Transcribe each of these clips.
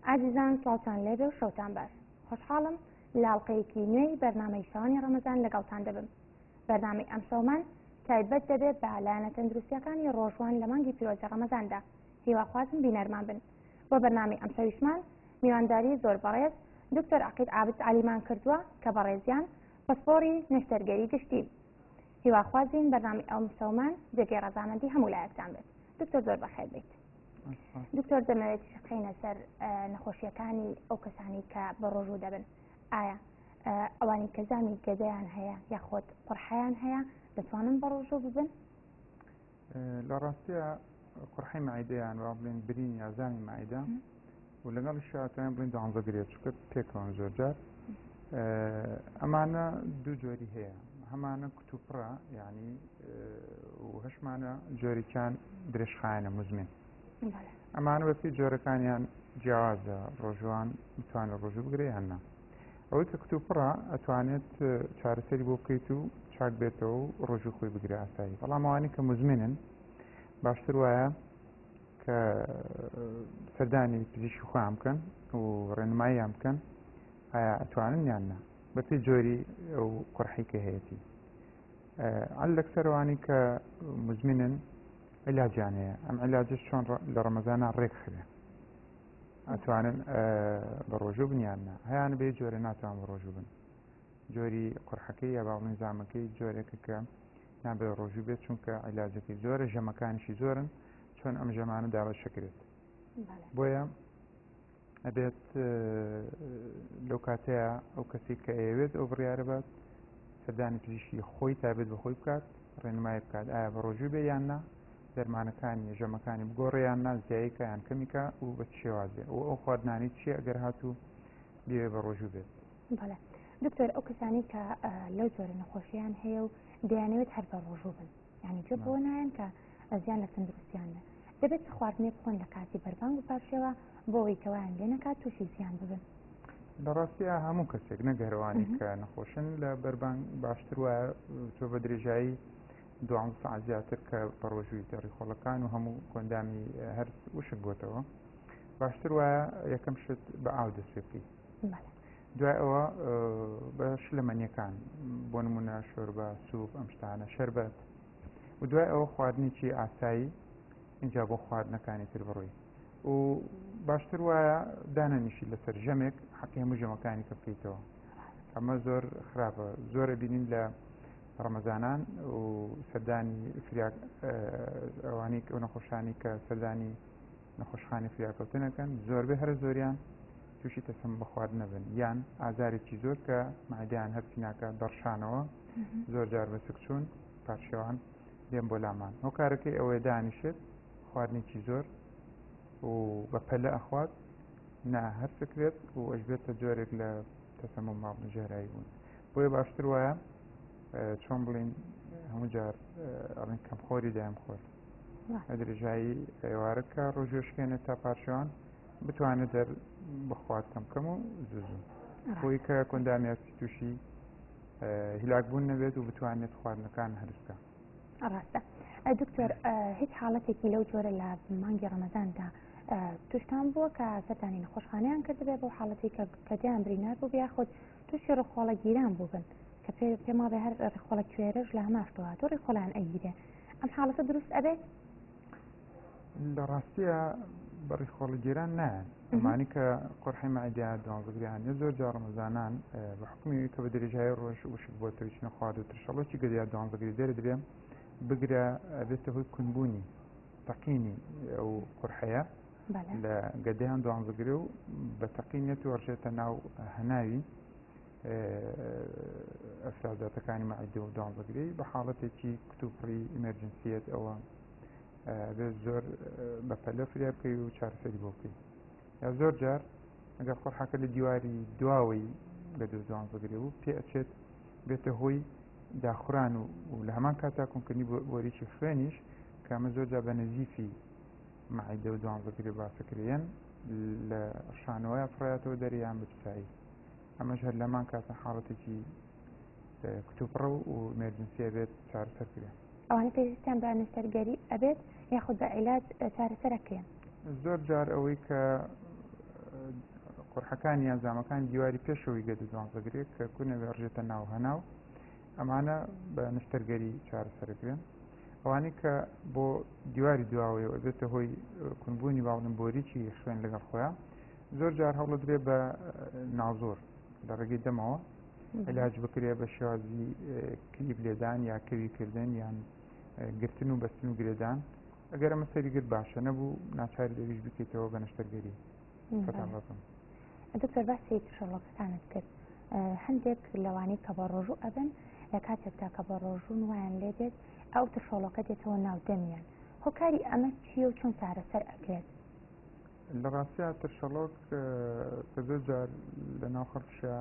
ئازیزان سڵاوتان لێبێ و شەوتان باش. خۆشحاڵم لە ئەڵقەیەکی نوێی بەرنامەی شەوانی ڕەمەزان لەگەڵتان دەبم. بەرنامەی ئەمشەومان تایبەت دەبێت بە لایەنە تەندروستیەکانی ڕۆژوان لە مانگی پیرۆزی ڕەمەزاندا. هیواخوازم بینەرمان بن. بۆ بەرنامەی ئەمشەویشمان میوانداری زۆر بەڕێز دکتۆر عەقید عابد عەلیمان کردووە کە بەڕێزیان پسپۆڕی نەشتەرگەری گشتین. هیواخوازین بەرنامەی ئەمشەومان جێگەی ڕەزامەندی هەموو لایەکتان بێت. دکتۆر زۆر بەخێر بیت. دکتۆر دەمەوێت بخەینە سەر نەخۆشیەکانی ئەو کەسانی کە بە ڕۆژوو دەبن. ئایا ئەوانی کە زامی گەدەیان هەیە یاخود قڕحیان هەیە دەتوانن بە ڕۆژوو ببن؟ لە ڕاستە قڕحی مایدەیان وا بڵێن برین یا زامی مایدە و لەگەڵ شاتوان بڵین دوانزە گرێت چکە پێکەوەن زۆرجار ئەمانە دوو جۆری هەیە هەمانە کتوپڕە یعنی و هەشمانە جۆریکیان درێژخایەنە مزمن ئەمانە بەپی جۆرەکانیان جیاوازە ڕۆژوان بتوانێت ڕۆژوو بگرێ یان نا ئەوەی کە کتوپڕە ئەتوانێت چارەسەری بۆ بکەیت و چاک بێتەوە و ڕۆژوو خۆی بگرێ ئاسایی بەڵام ئەوانەی کە مزمنن باشتر وایە کە سەردانی پزیشکی خۆیان بکەن و ڕێنماییان بکەن ئایا ئەتوانن یان نا بەپێی جۆری ئەو قورحی کە هەیەتی عەلەک سەرەوانی کە مزمنن علاجیان هەیە ئەم علاجش چۆن لە ڕەمەزانە ڕێکخرێ ئەتوانن بە ڕۆژوو بن یان نا هەیان بێ جۆرە ناتوان بە ڕۆژوو بن جۆری قورحەکەی یا باڵین زامەکەی جۆرێکە کە نابێ ڕۆژوو بێت چونکە عیلاجەکەی زۆرە ژەمەکانیشی زۆرن چۆن ئەم ژەمانە دابەشەکرێت بۆیە ئەبێت لەو کاتەیە ئەو کەسی کە ئەیەوێت ئەو بڕیارە بات سەردانی پزیشکی خۆی تابێت بە خۆی بکات ڕێنمایی بکات ئایا بە ڕۆژوو بێ یان نا دەرمانەکانی ژەمەکانی بگۆڕێ یان نا زیایکە یان کەمیکە و بە چ شێوازێ و ئەو خواردنانی چییە ئەگەر هاتوو بێ بە ڕۆژوو بێت. بەڵێ دکتۆر ئەو کەسانی کە لەو جۆرە نەخۆشیان هەیە و دەیانەوێت هەر بە ڕۆژوو بن یعنی گوێ بەوە نایەن کە زیان لە تەندروستیان بێ دەبێت چ خواردنێک بخۆن لە کاتی بەربانگ و پارشێوە بۆ ئەوەی کە وایان لێ نەکات تووشی زیان ببن؟ لە ڕاستیا هەموو کەسێک نەگەروانی کە نەخۆشن لە بەربانگ باشتر وایە تۆ بە درێژایی دوانزە سەعات زیاتر کە بەڕۆژووی ڕیخۆڵەکان و هەموو کۆندامی هەرس وشک بۆتەوە باشتر وایە یەکەم شت بە ئاو دەست پێ بکەیت دوای ئەوە بە شلەمەنیەکان بۆ نمونە شۆربا سوپ ئەم شتانە شەربەت و دوای ئەوە خواردنێکی ئاسایی اینجا بۆ خواردنەکانی تر بڕۆی و باشتر وایە دانەنیشی لەسەر ژەمێک حەقی هەموو ژەمەکانی کە بکەیتەوە ئەمە زۆر خراپە زۆرە بینین لە ڕەمەزانان و سەردانی فریاک ئەوانەی ئەو نەخۆشانی کە سەردانی نەخۆشخانی فریاکەوتنەکەن زۆربەی هەرە زۆریان تووشی تەسەم بەخواردن نەبن یان ئازارێکی زۆر کە مادیان هەرسی ناکە دەڕشانەوە زۆر جار بە سکچوون پارشێوان دێن بۆ لامان هۆکارەکەی ئەوەیە دانیشێت خواردنێکی زۆر و بە پەلە ئەخوات نا هەرسکرێت و ئەشبێتە جۆرێک لە تەسەموم ماڵ ژەهراوی بوون بۆیە باشتر وایە چۆن بڵین هەموو جار ئەڵێن کەم خۆری دایم خۆر لە درێژایی ئێوارەکە ڕۆژێشکێنێت تا پارشێوان بتوانێت دەر بخوات کەم کەم و زوو زوو بۆی کە کۆندامیاسی تووشی هیلاک بوون نەبێت و بتوانێت خواردنەکان هەرس بکات. ڕاستە دکتۆر هیچ حاڵەتێکی لەو جۆرە لە مانگی ڕەمەزاندا توشتان بووە کە سەردانی نەخۆشخانەیان کردبێ بۆ حاڵەتی کە کەدیان برینار بوو یاخود تووشی ڕخۆڵە گیران بووبن کە پێ پێما بێ هەر ڕخۆڵە کوێرەش لە هەماشتەوە تۆ ڕیخۆڵیان ئەگیرێ ئەم حاڵەتە دروست ئەبێت؟ لە ڕاستیە بە ڕیخۆڵە گیران نایەن ئەمانی کە قورحی مەعدە دوانزەگریان زۆر جار ڕەمەزانان بە حکومی کە بە درێژایی ڕۆژ وشک بۆ تەویچ نەخوارد و ترشەڵۆکی گەدیا دوانزەگری دەردرێ بگرە ئەبێتە هۆی کونبوونی تەقینی ئەو قورحەیە لە گەدەیان دوانزەگرێ و بە تەقینێت وەڕژێتە ناو هەناوی ئەفرازاتەکانی مەعیدە و دوانزەگری بە حاڵەتێکی کتوپڕی ئیمەرجنسیەت ئەوە بێت زۆر بە پەلە فریا بکەی و چارەسەری بۆ بکەی یا زۆر جار ئەگەر قۆرحەکە لە دیواری دواوەی لە دوو دوانزەگرێ بوو پێ ئەچێت بێتە هۆی داخوران و لە هەمان کاتا کونکردنی بۆریی خوێنیش کە ئەمە زۆر جار بە نەزیفی مەعیدە و دوانزەگرێ باسەکرێن لە شانەوەی فڕاتەوە دەریان بە پیسایی ئەمەش هەر لەمان کاتە حاڵەتێکی کتوپڕە و ئمێرجنسیە بێت چارەسەر کرێ. ئەوانە پێویستیان بە نەشتەرگەری ئەبێت یاخود بە عیلاج چارەسەر ئەکرێن؟ زۆر جار ئەوەی کە قورحەکان یان زامەکانی دیواری پێشەوەی گەدە دوانزەگرێ کە کونەوێ ڕژێتە ناو هەناو، ئەمانە بە نەشتەرگەری چارەسەرەکرێن. ئەوانەی کە بۆ دیواری دواوەیە و ئەبێتە هۆی کونبوونی باڵین بۆریی خوێن لەگەڵ خۆیان، زۆر جار هەوڵدرێ بە نازۆر لە ڕێگەی دەمەوە علاج بکرێ بە شێوازی کلیپ لێدان یا کەویکردن یان گرتن و بەستن و گرێدان. ئەگەر ئەمە سەری گرت باشە، نەبوو ناچاری دەویش بکەیتەوە بە نەشتەرگەری. فەتان ڕەزم. دکتۆر باسی ترشەڵۆکەکانت کرد، هەندێک لەوانەی کە بە ڕۆژوو ئەبن لە کاتێکدا کە بە ڕۆژوون وایان لێ دێت ئەو ترشەڵۆکە دێتەوە ناو دەمیان، هۆکاری ئەمە چییە و چۆن چارەسەر ئەکرێت؟ لە ڕاستیا ترشەڵۆک کە زۆر جار لە ناو خەڵکشا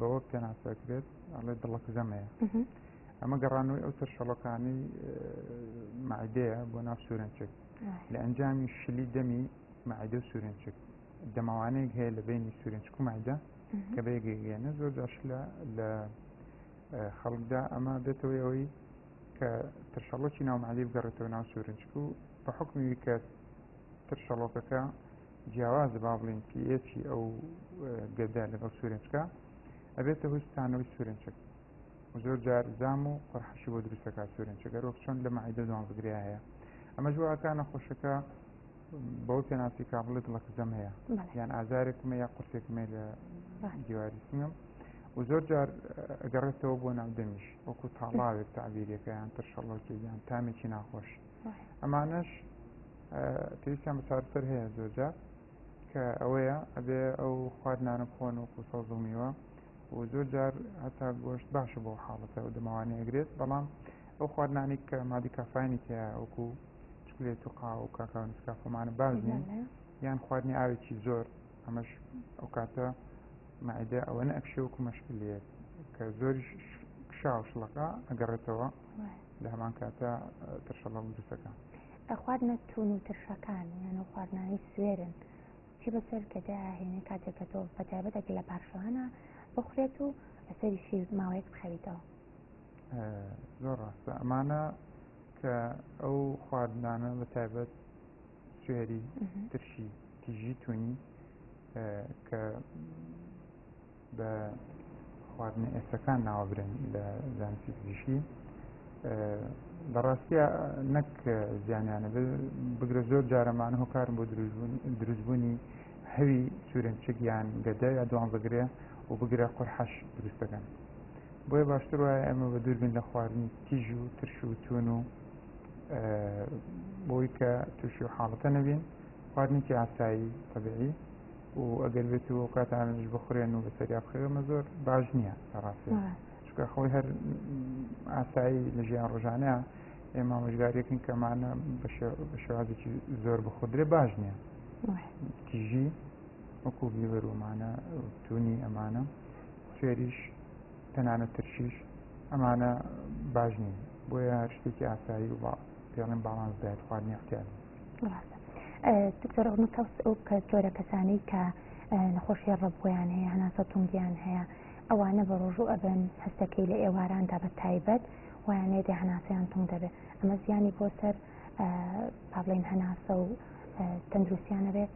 بەوە پێناسە ئەکرێت، ئەڵێ دڵەکزەمەیە. ئەمە گەڕانەوەی ئەو ترشەڵۆکانەی مەعیدەیە بۆ ناو سوورەنچک لە ئەنجامی شلی دەمی مەعیدە و سوورەنچک. دەمەوانەیەک هەیە لە بینی سوورەنچک و مەعیدە کە بەیەکگەیەنە، زۆر جار شلە لە خەڵکدا ئەمە بێتەوەی ئەوەی کە ترشەڵۆکی ناو مەعیدەی بگەڕێتەوە ناو سوورەنچک و بە حوکمی کە ترشەڵۆکەکە جیاوازە با بڵێین pH ئەو گەدە لەگەڵ سوورەنچکە ئەبێتە هۆی سوتانەوەی سوورەنچک و زۆر جار زام و قورحەشی بۆ دروست دەکات سوورەنچک، هەروەک چۆن لە مەعیدە دوانزگریا هەیە. ئەمەش واکا نەخۆشەکە بەوە پێناسی کا بڵێ دڵەکزەم هەیە یان ئازارێکم هەیە یا قورسێکم هەیە لە دیواری سنگم و زۆر جار ئەگەڕێتەوە بۆ ناو دەمیش وەکو تاڵاوێک تعبیرەکە یان ترشەڵۆکی یان تامێکی ناخۆش. ئەمانەش پێویستیان بە چارەسەر هەیە زۆرجار کە ئەوەیە ئەبێ ئەو خواردنانە بخۆن وەکو سەوز و میوە و زۆر جار هەتا گۆشت باشە بۆ حاڵەتە و دەمەوانی ئەگرێت، بەڵام ئەو خواردنانی کە مادی کافاینی تیا وەکو چکلێت و قاوە و کاکاو نسکافۆمانە باش نین، یان خواردنی ئاوێکی زۆر، ئەمەش ئەو کاتە مەعیدە ئەوە نەئەکشێ وەکو مەشکلیەک کە زۆریش کشا و شڵەکە ئەگەڕێتەوە لە هەمان کاتە ترشەڵە دروستەکە. خواردنە تون و ترشەکان یان ئەو خواردنانەی سوێرن چی بەسەر گەدە ئاهێنێ کاتێک کە تۆ بە تایبەت ئەگەر لە پارشەوانە بخورێت و لەسەریشی ماوەیەک بخەویتەوە؟ زۆر ڕاستە، ئەمانە کە ئەو خواردنانە بە تایبەت سوێری ترشی تیژی تونی کە بە خواردنە ئێسەکان ناوەبرێن لە زانستی پزیشکی، لە ڕاستیا نەک زیانیانە بگرە زۆر جارەمانە هۆکارن بۆ دروستبوونی هەوی سوورەنچک یان گەدە یا دوانزەگرێ و بگرە قورحەش دروست دەکەن. بۆیە باشتر وایە ئێمە بە دوور بین لە خواردنی تیژ و ترش و تون و بۆی کە تووشی و حاڵەتە نەبین، خواردنێکی ئاسایی تەبیعی و ئەگەر بێت و ئەو کاتانەش بخورێن و بەسەریا بخەوێمە زۆر باش نییە لە ڕاستی، چونکە خۆی هەر ئاسایی لە ژیان ڕۆژانەیە ئێمە ئامۆژگاریەکەین کە ئەمانە بە شێوازێکی زۆر بخودرێ باش نییە. تیژی وەکو بیبەر و ئەمانە تونی ئەمانە سوێریش تەنانەت ترشیش ئەمانە باش نین، بۆیە هەر شتێکی ئاسایی و پێڵێن باڵانس دایت خواردنی اعتیادی. ڕاستە دکتۆر، ئەو کەس ئەو کە جۆرە کەسانەی کە نەخۆشی ڕەبوویان هەیە، هەناسە تونگیان هەیە، ئەوانە بە ڕۆژوو ئەبن، هەستەکەی لە ئێواراندا بە تایبەت وایان لێ دێ هەناسەیان تونگ دەبێت، ئەمە زیانی بۆ سەر با بڵێین هەناسە و تەندروستیان ئەبێت؟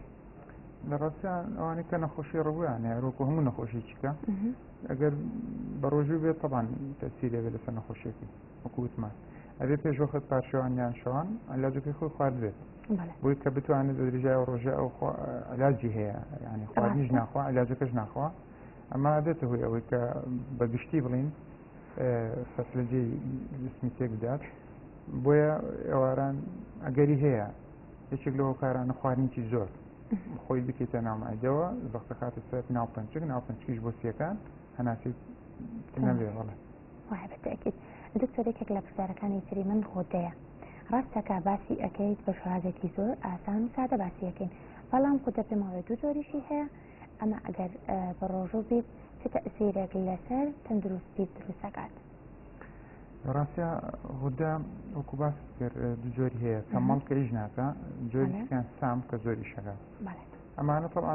لە ڕاستیا ئەوانەی کە نەخۆشی ڕەبوویان هەیە وەکو هەموو نەخۆشییەکە ئەگەر بە ڕۆژوو بێت طبعا تەسیرێ بێت لەسەر نەخۆشیەکەی، وەکو وتمان ئەبێ پێش وەخت پارشێوان یان شەوان علاجەکەی خۆی خوارد بێت بۆی کە بتوانێت بە درێژای ئەو ڕۆژە ئەو علاجی هەیە، یعنی خواردنیش ناخوا علاجەکەش ناخوا، ئەمە دێتە هۆی ئەوەی کە بە گشتی بڵین فەسلەجەی جسمی تێک بدات. بۆیە ئێواران ئەگەری هەیە یەکێک لە هۆکارانە خواردنێکی زۆر خۆی بکەیتە ناو مەعیدەوە، زەختەکاتە سەر ناو پەنچک، ناو پەنچکیش بۆ سیەکان هەناسی نەبێ. بەڵێ وایە بەتەئکید دکتۆر. یەکێک لە پرسیارەکانی تری من غودەیە. ڕاستە کە باسی ئەکەیت بە شێوازێکی زۆر ئاسان و سادە باسی ئەکەین، بەڵام غودە پێم وابێ دوو جۆریشی هەیە، ئەمە ئەگەر بە ڕۆژوو بیت چ تەئسیرێک لەسەر تەندروستی دروست ئەکات؟ ڕاستە غودە وەکو باست کرد دوو جۆری هەیە، تەمەڵ کە ئیش ناکە، جۆریان سام کە زۆر ئیشەکە. ئەمانە طبعا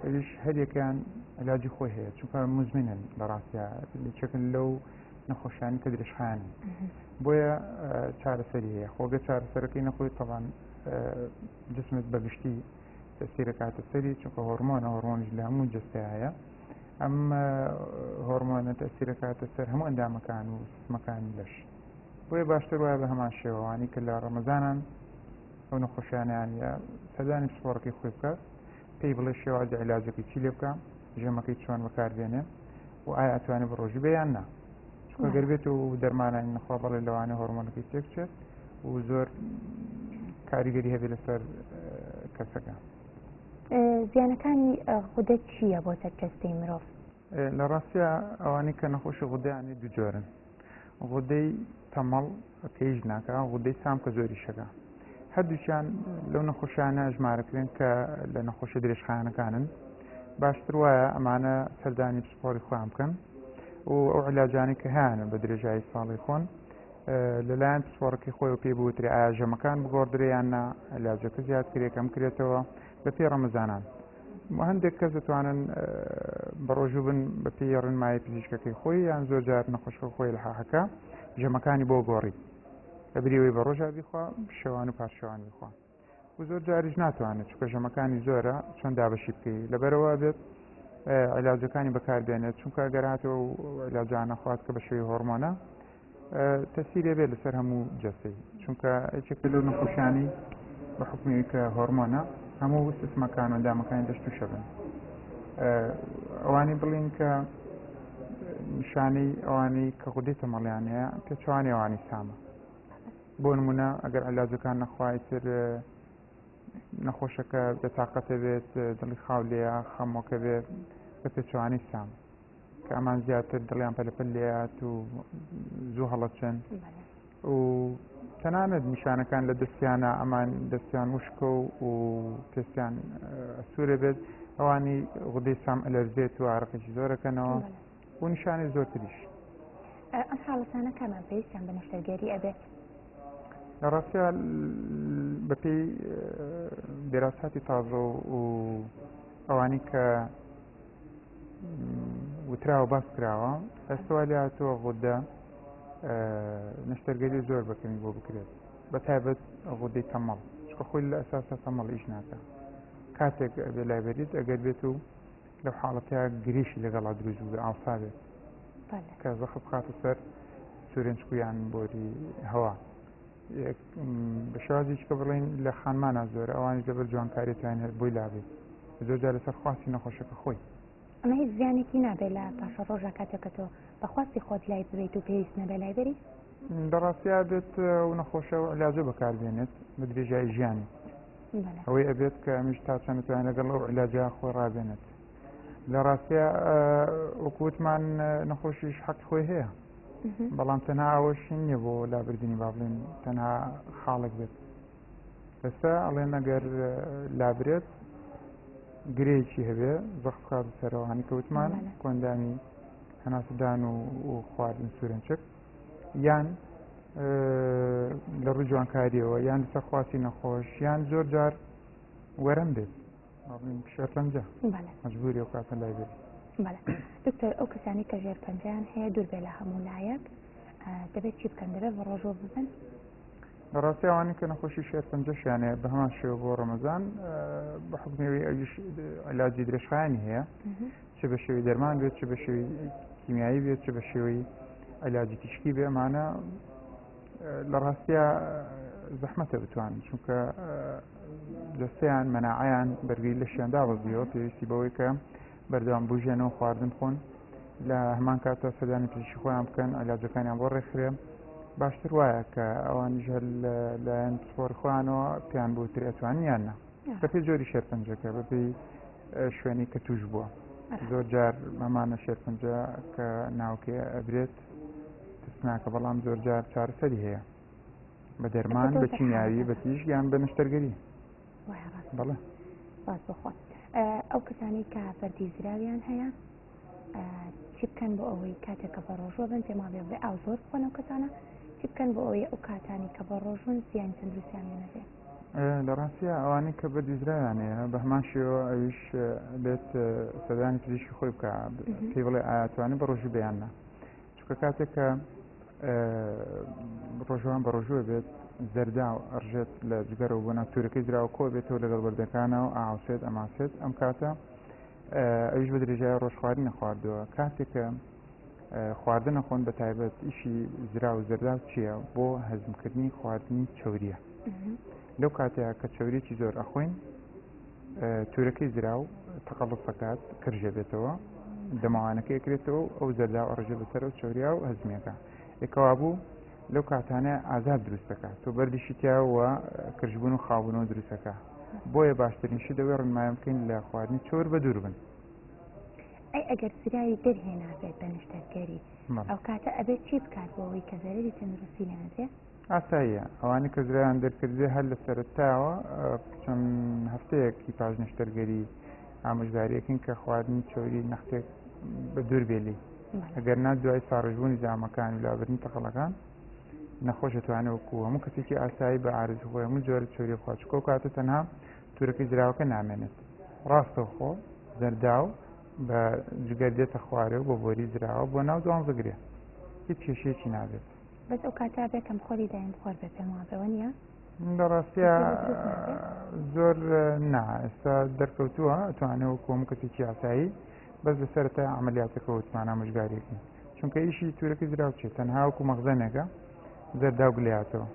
ئەویش هەریەکەیان علاجی خۆی هەیە، چونکە مزمنن لە ڕاستیا چەکن لەو نەخۆشیانی کە درێژخایەنن، بۆیە چارەسەری هەیە. خۆگە چارەسەرەکەی نەخۆی طبعا جسمت بەگشتی تەسیرەکاتە سەری، چونکە هۆرمۆنە، هۆرمۆنیش لە هەموو جەستەیا هەیە. ئەم هۆرمۆنە تەسیرەکاتە سەر هەموو ئەندامەکان و سیستمەکانی لەش. بۆیە باشتر وایە بە هەمان شێوەوانی کە لە ڕەمەزانان ئەو نەخۆشیانیان یا سەردانی پسپۆڕەکەی خۆی بکات، پێی بڵێ شێوازی عیلاجەکەی چی لێ بکە، ژەمەکەی چۆن بەکاربێنێ و ئایا ئەتوانێت بە ڕۆژی بێ یان نا. چونکە گەر بێت و دەرمانانی نەخوا بەڵێ لەوانە هۆرمۆنەکەی تێک بچێت و زۆر کاریگەری هەبێت لەسەر کەسەکە. زیانەکانی غودە چییە بۆ سەر جەستەی مرۆڤ؟ لە ڕاستیا ئەوانەی کە نەخۆشی غودەیان هەیە دوو جۆرن، غودەی تەمەڵ کە هیچ ناکا، غودەی سام کە زۆریشەکە. هەردووکیان لەو نەخۆشیانە ژمارەکرێن کە لە نەخۆشی درێژخایەنەکانن. باشتر وایە ئەمانە سەردانی پسپۆڕی خۆیان بکەن و ئەو علاجانەی کە هەیانە بە درێژایی ساڵی خۆن لەلایەن پسپۆڕەکەی خۆی پێی بوترێ ئایا ژەمەکان بگۆڕدرێ یان نا، علاجەکە زیاد کرێ کەم کرێتەوە بە پێی ڕەمەزانان. هەندێک کەس دەتوانن بە ڕۆژوو بن بە پێی ڕێنمایی پزیشکەکەی خۆی، یان زۆر جار نەخۆشەکە خۆی لە حاحەکە ژەمەکانی بۆ گۆڕی لە بریەوەی بە ڕۆژا بیخوا شەوان و پارشەوان بیخوا و زۆر جاریش ناتوانێت چونکە ژەمەکانی زۆرە چۆن دابەشی بکەی، لەبەرەوە بێت علاجەکانی بەکاربێنێت، چونکە ئەگەر هاتەوە علاجانە خوات کە بە شێوەی هۆرمۆنە تەسیرێ بێت لەسەر هەموو جەستەی، چونکە یەکێک لەو نەخۆشیانەی بە حکومی کە هۆرمۆنە هەموو سیستمەکان و ئەندامەکانی لەش تووشە بن. ئەوانەی بڵین کە نیشانەی ئەوانەی کە غودەی تەمەڵیان هەیە پێچەوانەی ئەوانەی سامە. بۆ نمونە ئەگەر علاجەکان نەخوای تر نەخۆشەکە بێتاقەتە بێت، دڵی خاو لێیە، خەمۆکە بێت، بە پێچەوانەی سام کە ئەمان زیاتر دڵیان پەلەپەل لێیات و زوو هەڵەچن و تەنانەت نیشانەکان لە دەستیانە، ئەمان دەستیان وشکە و پێستیان ئەسوورە بێت، ئەوانی غودەی سام ئەلەرزێت و ئارەقێکی زۆرەکەنەوە و نیشانەی زۆرتریش. ئەم حاڵەتانە کامان پێویستیان بە نەشتەرگەری ئەبێت؟ لە ڕاستیا بەپێی دێراساتی تازە و ئەوانەی کە وتراوە باس کراوە ئێستا وا لێهاتووە غودە نەشتەرگەری زۆر بەکەمی بۆ بکرێت، بە تایبەت غودەی تەمەڵ، چونکە خۆی لە ئەساسا تەمەڵ ئیش ناکە. کاتێک ئەبێ لای بەریت ئەگەر بێت و لەو حاڵەتەیە گریشی لەگەڵا دروست بوو ئاوسا بێت کە زەخت بخاتە سەر سورێنچک و یان بۆری هەوا. بە شێوازێکی کە بڵێین لە خانمانە زۆرە، ئەوانیش لەبەر جوانکاری توانین هەر بۆی لابێت، زۆر جار لەسەر خواستی نەخۆشەکە خۆی. ئەمە هیچ زیانێکی نابێت لە پاشە ڕۆژە کاتێک کە تۆ بە خواستی خۆت لای ببیت و پێویست نەبێت لای بەری؟ لە ڕاستیا بێت و نەخۆشە و علاجە بەکاربێنێت بە درێژایی ژیانی. ئەوەی ئەبێت کە ئەمیش تا چەند توانێت لەگەڵ ئەو علاجە خۆی ڕابێنێت. لە ڕاستیا وەکوتمان نەخۆشیش حەقی خۆی هەیە، بەڵام تەنها ئەوەش نییە بۆ لابردنی با بڵێن تەنها خاڵێک بێت. ئێستا ئەڵێن ئەگەر لابرێت گرێکی هەبێ زەخت بخاتە سەرەوانی کە وتمان کۆندامی هەناسەدان و خواردن سوورنچک، یان لە ڕووی جوانکاریەوە، یان لەسەر خواستی نەخۆش، یان زۆر جار وەرەم بێت شێرپەنجە مەجبوری ئەو کاتە لای بێت. دکتۆر ئەو کەسانی کە ژێرپەنجەیان هەیە دوور بێ لە هەموو لایەک دەبێت چی بکەن؟ دەبێت بە ڕۆژوو ببن؟ لە ڕاستی ئەوانەی کە نەخۆشی شێرپەنجەشیان هەیە بە هەمان شێوە بۆ ڕەمەزان بە حکومی ئەویش علاجی درێژخایەنی هەیە، چ بە شێوەی دەرمان بێت، چ بە شێوەی کیمیایی بێت، چ بە شێوەی علاجی تیشکی بێ، ئەمانە لە ڕاستیا زەحمەتە بتوانن، چونکە جەستەیان مەناعەیان بەرگری لەشیان دابەزیەوە، پێویستی بەوەی کە بەردەوام بژێنەوە خواردن بخۆن، لە هەمان کاتە سەردانی پزیشکی خۆیان بکەن، علاجەکانیان بۆ ڕێکخرێ. باشتر وایە کە ئەوانیش هەر لەلایەن پسپۆڕی خۆیانەوە پێیان بوترێ ئەتوانن یان نا، بەپێی جۆری شێرپەنجەکە، بەپێی شوێنی کە توش بووە. زۆر جار ئەمانە شێرپەنجە کە ناوکێ ئەبرێت ترسناکە، بەڵام زۆر جار چارەسەری هەیە بە دەرمان، بە کیمیاوی، بە تیشک یان بە نەشتەرگەری. بەڵێ. سپاس بۆ خوا. ئەو کەسانەی کە بەردی زراویان هەیە چی بکەن بۆ ئەوەی کاتێک کە بە ڕۆژوە بن، پێم وابێ بڵێ ئاو زۆر بخۆن، ئەو کەسانە چی بکەن بۆ ئەوەی ئەو کاتانی کە بە ڕۆژوون زیانی تەندروستیان لێ نەبێ؟ لە ڕاستیا ئەوانەی کە بەردی زراویان هەیە بە هەمان شێوە ئەویش بێت سەردانی پزیشکی خۆی بکە، پێی بڵێ ئایا توانێت بە ڕۆژوو بێ یان نا، چونکە کاتێک کە ڕۆژوان بە ڕۆژوە بێت زەردا ئەڕژێت لە جگەرەوە بۆ ناو تورەکەی زراوە کۆ بێتەوە لەگەڵ بەردەکانە و ئاوسێت ئەماسێت ئەم کاتە ئەویش بە درێژای ڕۆژ خواردن نەخواردووە کاتێک کە خواردن نەخۆن بە تایبەت ئیشی زرا و زەرداو چییە بۆ هەزمکردنی خواردنی چوریە لەو کاتەیە کە چوریی زۆر ئەخۆین تورەکەی زراو تەقەڵس ئەکات کرژە بێتەوە دەماوانەکەی ئەکرێتەوە و ئەو زەرداو ئەڕژێ بەسەر ئەو چەوریا و هەزمیەکە ئێکەوابوو لەو کاتانە ئازار دروست دەکات تۆ بەردیشی تیاوە کرژبوون و خاوبوونەوە دروستەکە بۆیە باشترین شت دەوێ ڕنمایان بکەین لە خواردنی چۆر بە دوور بن. ئەی ئەگەر زراوی دەرهێنابێت بە نەشتەرگەری ئەو کاتە ئەبێت چی بکات بۆ ئەوەی کە زەرەری تەندروستی لێ نەدرێت؟ ئاساییە ئەوانەی کە زرایان دەرکردبێ هەر لە سەرەتاوە چەند هەفتەیەکی پاش نەشتەرگەری ئامۆژگاریەکەین کە خواردنی چەوری نەختێک بە دوور بێ لێی ئەگەر نا دوای ساڕێژبوونی زامەکان و لابردنی تەقەڵەکان نەخۆش دەتوانێت وەکو هەموو کەسێکی ئاسایی بە ئارەزوو خۆی هەموو جۆرە چەوری بخوات چونکە ئەو کاتە تەنها تورەکەی زراوەکە نامێنێت ڕاستەوخۆ زەرداو بە جگەر دێتە خوارێ و بە بۆری زراوە بۆ ناو دوانزە گرێ هیچ کێشەیەکی نابێت. بەس ئەو کاتە بێ کەم خۆری دایم خۆر بێ پێم وابێ وەنیە؟ لە ڕاستیا زۆر نا ئێستا دەرکەوتووە ئەتوانێ وەکو هەموو کەسێکی ئاسایی بەس لە سەرەتای عملیاتەکە وتمان ئامۆژگاریەکەین چونکە ئیشی تورەکەی زراو چیە تەنها وەکو مەخزەنێکە زەرداو گلیاتەوە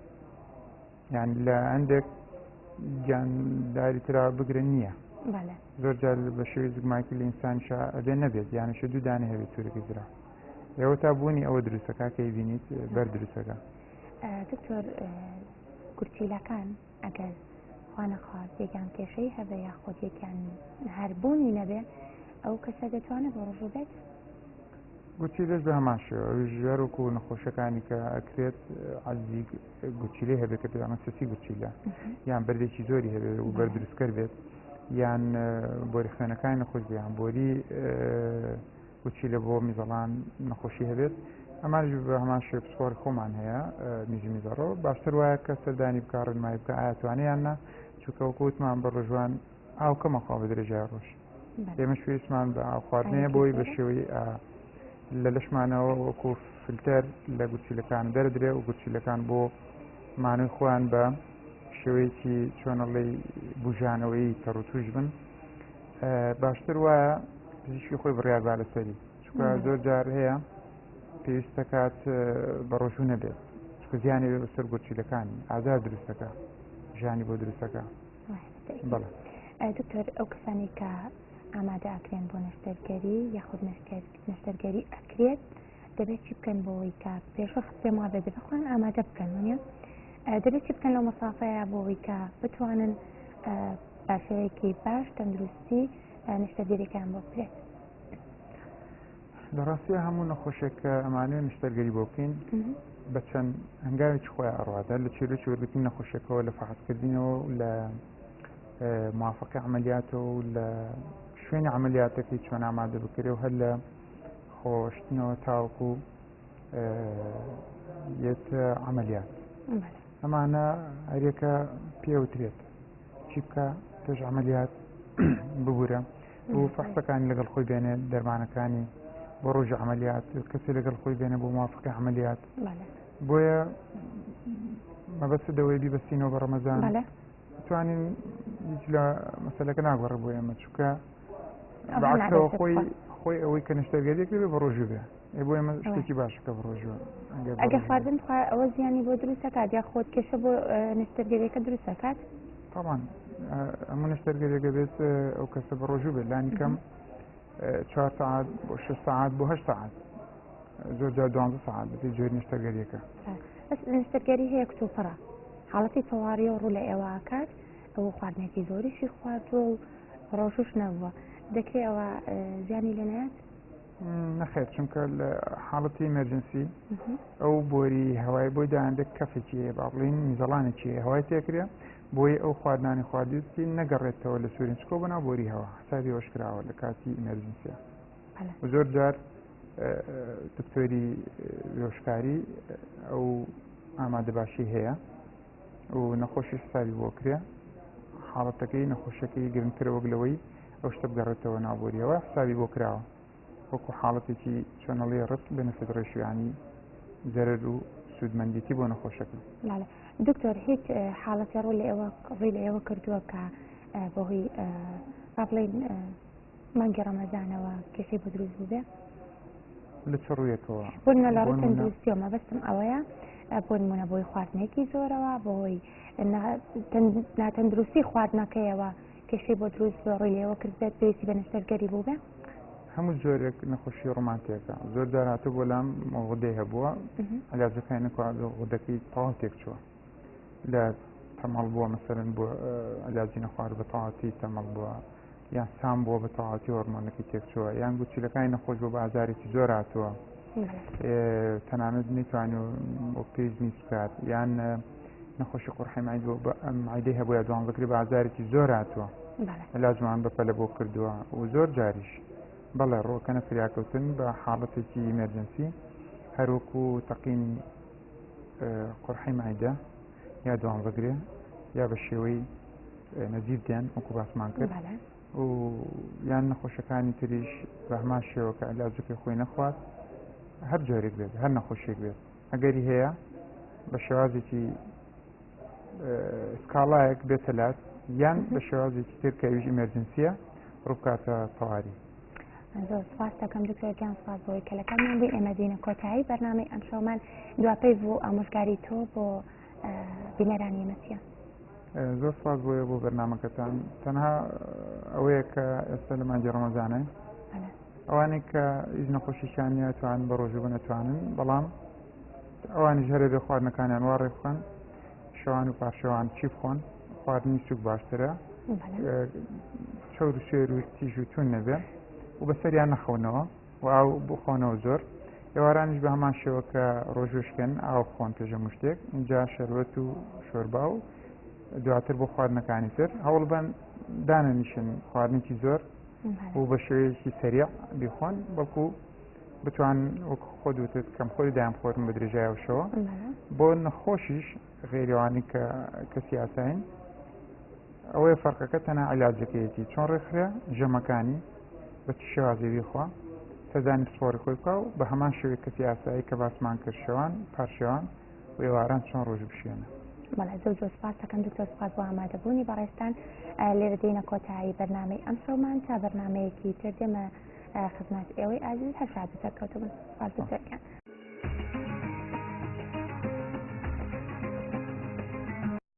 یان لە هەندێک گیانداری ترا بگرە نییە زۆر جار بە شێوەی زگماکی لە ئینسانیشا ئەبێ نەبێت یانیشە دوو دانە هەبێت تورەکەی زرا ئێوە تا بوونی ئەوە دروستەکە کە بینیت بەر دروستەکە. دکتۆر گورچیلەکان ئەگەر خوا نەخواست یەکیان کێشەی هەبێ یاخود یەکیان هەر بوونی نەبێ ئەو کەسە دەتوانێت بە ڕۆژوو بێت؟ گورچیلەش بە هەمان شێوە ئەویش هەر وەکو نەخۆشەکانی کە ئەکرێت عەجزی گورچیلەی هەبێت کە پێیان سسی گورچیلە یان بەردێکی زۆری هەبێت و بەر دروستکەر بێت یان بۆری خوێنەکانی نەخۆش بێ یان بۆری گورچیلە بۆ میزەڵان نەخۆشی هەبێت ئەمانش بە هەمان شێوە پسپۆڕی خۆمان هەیە میزی میزەڕۆ باشتر وایە کە سەردانی بکە ڕێنمایی بکە ئایا توانێ یان نا چونکە وەکو وتمان بە ڕۆژوان ئاو کەمە خوا بە درێژای ڕۆژ ئێمەش پێویستمان بە ئاو خواردنەیە بۆی بە شێوەی لە لەشمانەوە وەکو فلتەر لە گورچیلەکان دەردرێ و گورچیلەکان بۆ مانوی خۆیان بە شێوەیەکی چۆنەڵی بژانەوەی تەڕ و توش بن باشتر وایە پزیشکی خۆی بڕیار با لەسەری چونکە زۆر جار هەیە پێویست دەکات بە ڕۆژوو نەبێت چونکە زیانی بێ بەسەر گورچیلەکانی ئازار دروستەکە ژانی بۆ دروستەکە بەڵێ دکتۆر ئەو کەسانی کە ئامادە ئەکرێن بۆ نەشتەرگەری یاخود نەشتەرگەری ئەکرێت دەبێت چی بکەن بۆ ئەوەی کە پێشوەخت پێم وابێت دەبێت خۆیان ئامادە بکەن وانە دەبێت چی بکەن لەو مەسافەیە بۆ ئەوەی کە بتوانن بە شێوەیەکی باش تەندروستی نەشتەرگەریەکەیان بۆ بکرێت؟ لە ڕاستیا هەموو نەخۆشێک کە ئەمانەوێ نەشتەرگەری بۆ بکەین بە چەند هەنگاوێکی خۆی ئەڕواتە لە چیرۆکی وەرگرتنی نەخۆشیەکەوە لە فەحسکردنەوە و لە موافقی عملیاتەوە و لە شوێنی عملیاتەکەی چۆن ئامادە بکرێ و هەر لە خۆشتنەوە تاوەکو یەت عملیات ئەمانە هەرێکە پێوترێت چی بکە پێش عملیات ببورە و فەحسەکانی لەگەڵ خۆی بێنێت دەرمانەکانی بۆ ڕۆژی عملیات کەسی لەگەڵ خۆی بێنێ بۆ موافقی عملیات بۆیە مەبەست دەوەی بیبەستینەوە بە ڕەمەزان توانین هیچ لە مەسەلەکە ناگۆڕێ بۆ ئێمە چونکە بەعکسەوە خۆی خۆی ئەوەی کە نەشتەرگەریەک بێ بە ڕۆژوو بێ ئێ بۆ ئێمە شتێکی باشە کە بە ڕۆژوو ئەگەر خواردن بخوا ئەوە زیانی بۆ دروست دەکات یا خۆت کێشە بۆ نەشتەرگەریەکە دروست دەکات؟ طبعا هەموو نەشتەرگەریەکە بێت ئەو کەسە بە ڕۆژوو بێت لانی کەم چوار سەعات بۆ شەش سەعات بۆ هەشت سەعات زۆر جار دوانزە سەعات بەپێی جۆری نەشتەرگەریەکە. بەس نەشتەرگەری هەیە کتوپڕە حاڵەتی تەواریە و ڕوو لە ئێوە ئەکات ئەوە خواردنێکی زۆریشی خواردووە و ڕۆژوش نەبووە دەکرێ ئەوە زیانی لێ نەیات؟ نەخێر چونکە لە حاڵەتی ئیمەرجنسی ئەو بۆری هەوای بۆی داندێک کەفێکی هەیە با بڵین میزەڵانێکی هەیە هەوای تێکرێ بۆی ئەو خواردنانی خواردویستی نەگەڕێتەوە لە سوورینچکۆ بۆ ناو بۆری هەوا حسابی ئەوەش کراوە لە کاتی ئیمەرجنسیە زۆر جار دکتۆری وێشکاری ئەو ئامادەباشی هەیە و نەخۆشی حسابی بۆ کرێ حاڵەتەکەی نەخۆشەکەی گرنگترە وەک لەوەی ئەو شتە بگەڕێتەوە ناوبۆریەوە حسابی بۆ کراوە وەکو حاڵەتێکی چۆنەڵی ڕست بنفت ڕێشویانی. زەرەر و سوودمەندێتی بۆ نەخۆشەکە. بەڵێ دکتۆر هیچ حاڵەتێ ڕوو لە ئێوە ڕووی لە ئێوە کردووە کە بەهۆی با بڵێین مانگی ڕەمەزانەوە کێشەی بۆ دروست بووبێ؟ لە چ ڕوویەکەوە؟ بۆ نمونە لە ڕووی تەندروستیەوە مەبەستم ئەوەیە بۆ نمونە بۆی خواردنێکی زۆرەوە بۆی ناتەندروستی خواردنەکەیەوە کێشەی بۆ دروست بووە ڕووی لێوە کردبێت پێویستی بە نەشتەرگەری بووبێ؟ هەموو جۆرێک نەخۆشی ڕۆمانتێکە زۆر جار هاتوو بۆ لام غودەی هەبووە علاجەکانی غودەکەی تەواو تێکچووە لە تەمەڵ بووە مەسەرن بۆ علاجی نەخوارد بە تەواتی تەمەڵ بووە یان سام بووە بە تەواتی هۆرمۆنەکەی تێکچووە یان گوچیلەکانی نەخۆش بۆ بە ئازارێکی زۆر هاتووە تەنانەت نەیتوانی وەک پێویست میز بکات یان نەخۆشی قورحی مەعیدەی هەبوو یا دوانزەکری بە ئازارێکی زۆر هاتووە علاجمان بە پەلە بۆ کردووە و زۆر جاریش بەڵێ ڕۆکەنە فریاکەوتن بە حاڵەتێکی ئیمەرجنسی هەروەکو تەقینی قورحی مەعیدە یا دوانزەگرێ یا بە شێوەی نەزیف دێن وەکو باسمان کرد و یان نەخۆشەکانی تریش بە هەمان شێوە کە علاجەکەی خۆی نەخوات هەر جۆرێک بێت هەر نەخۆشیێک بێت ئەگەری هەیە بە شێوازێکی سکاڵایەک بێتە لات یان بە شێوازێکی تر کە ئەویش ئیمەرجنسیە ڕووبکاتە تەواری. زۆر سپاس دەکەم دکتۆر گیان سپاس بۆی کە لەگەڵمان بووی ئێمە دینە کۆتایی بەرنامەی ئەمشەومان دواپەیڤ و ئامۆژگاری تۆ بۆ بینەرانی ئێمە چییە؟ زۆر سپاس بۆیە بۆ بەرنامەکەتان تەنها ئەوەیە کە ئێستا لە مانگی ڕەمەزانە ئەوانەی کە هیچ نەخۆشیشیان نییە توانن بە ڕۆژوو بن ئەتوانن بەڵام ئەوانیش هەرە بێ خواردنەکانیان وا ڕێکخەن شەوان و پارشەوان چی بخۆن خواردنی سوک باشترە چەور و سوێر و تیژ و تون نەبێ و بەسەریان نەخەونەوە و ئاو بخۆنەوە زۆر ئێوارانیش بە هەمان شێوە کە ڕۆژوشکێن ئاو خۆن پێشە مشتێک اینجا شەروەت و شۆربا و دواتر بۆ خواردنەکانی تر هەوڵبەن دانەنیشن خواردنێکی زۆر و بە شێوەیەکی سەریع بیخۆن بەڵکو بتوان وەک خۆت وتت کەم خۆری دایان خۆرن بە درێژای شەوە بۆ نەخۆشیش غێریوانی کە کەسی ئاسایین ئەوەیە فەرقەکە تەنها عیلاجەکەیەتی چۆن ڕێکخرێ ژەمەکانی بە چ شێوازی بیخوا سەردانی پسپۆڕی خۆی بکە و بە هەمان شێوەی کەسی ئاسایی کە باسمان کرد شەوان پارشێوان و ئێواران چۆن ڕۆژ بشێنە. بەڵێ زۆر زۆر سپاس دەکەم دکتۆر سپاس بۆ ئامادەبوونی بەڕێزتان لێرە دێینە کۆتایی بەرنامەی ئەمشەومان تا بەرنامەیەکی تر دێمە خزمەت ئێوەی ئازیز هەر شاد و سەرکەوتوو بن سپاس دکتۆر گیان.